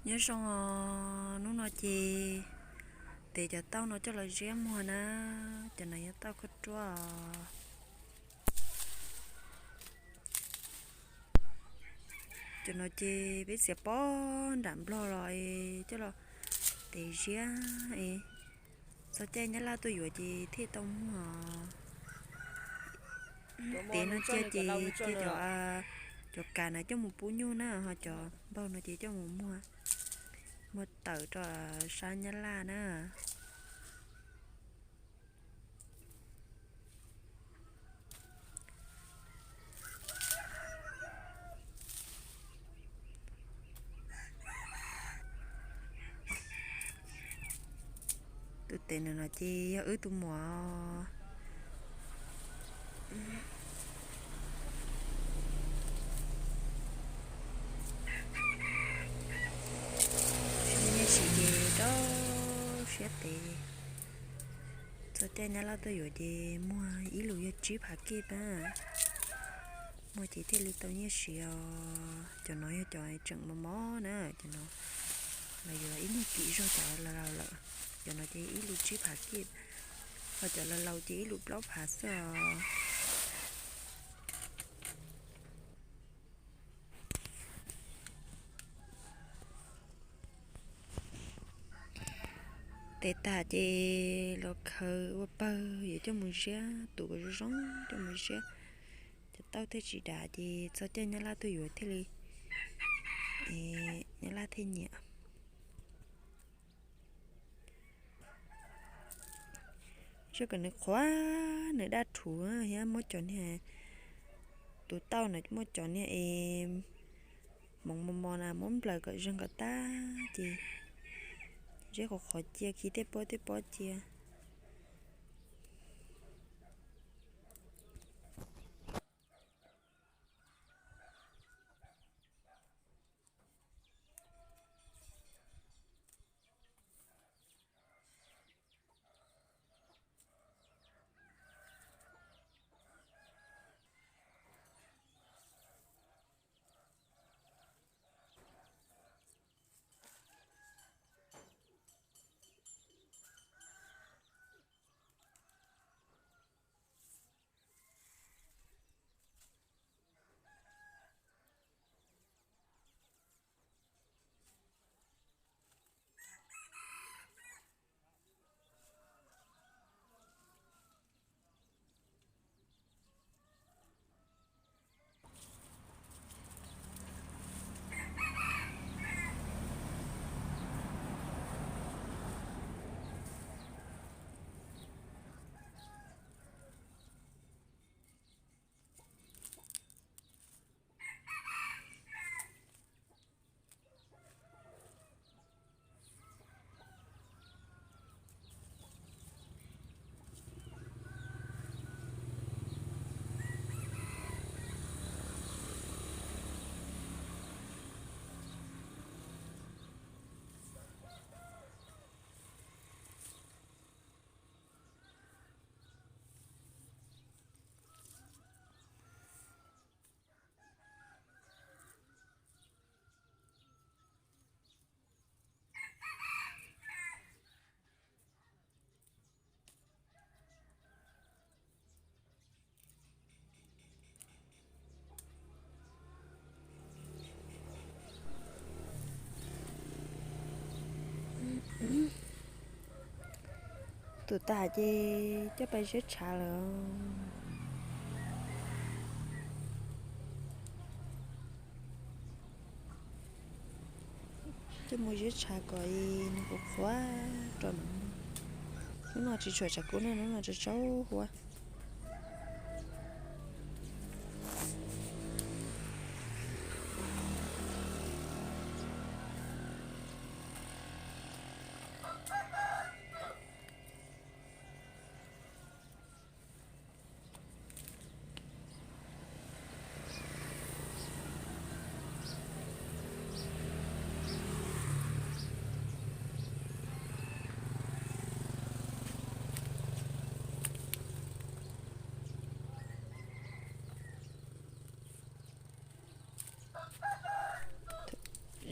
Nyob zoo os, hnub no ces tev cov tauj no coj los ziab muag na, cov no yog tauj khaub ruab os. Cov no ces peb txiav pob nram Nplog los coj los tev ziab es txog caij Nyab Laj tuaj yuav ces thiaj tau muag. Tev no cia ces cia cov, cov kas na coj mus pub nyuj na, ho cov npaug no ces coj mus muag, muag tawm rau sab Nyab Laj na. Tus tev no no ces yog wb tus muam. Nyiaj siv ces rau siab tev. Txog caij Nyab Laj tuaj yuav ces muag ib lus yog tsib phav kij pab. Muag ces thiaj li tau nyiaj siv os. Cov no yog cov tseem mos mos na, cov no los yuav ib nyuag kim zog cov laus laus lawm. Cov no ces ib lus tsib phav kij, ho cov laus laus ces ib lus plaub phav xwb os. Tev tag ces los khaws ua pawg yuav coj mus ziab, tus kom zoo zoo coj mus ziab, cov tauj thiaj tsis dav ces txog caij Nyab Laj tuaj yuav thiaj li, Nyab Laj thiaj nyiam. Seb kom nws qhuav, nws daj rhuv thiab muab cov niag, tus tauj na muab cov niag es hmoov mos mos na muab nplawm kom zeeg kom tag ces ziab qhuav qhuav cia, khi tej pob tej pob cia. Tus tag ces coj pais ziab tshav lawm. Coj mus ziab tshav kom nws qhuav qhuav rau no. Hnub no tsis tshua tshav kub na, hnub no tsaus tsaus huab.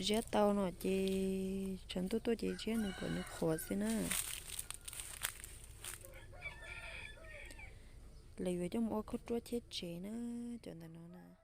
Ziab tau no ces tshav ntuj tuaj ces ziab nws kom nws qhuav xwb na. Lawv yuav coj mus ua khaub ruab thiab tsev na, cov ntawm no na.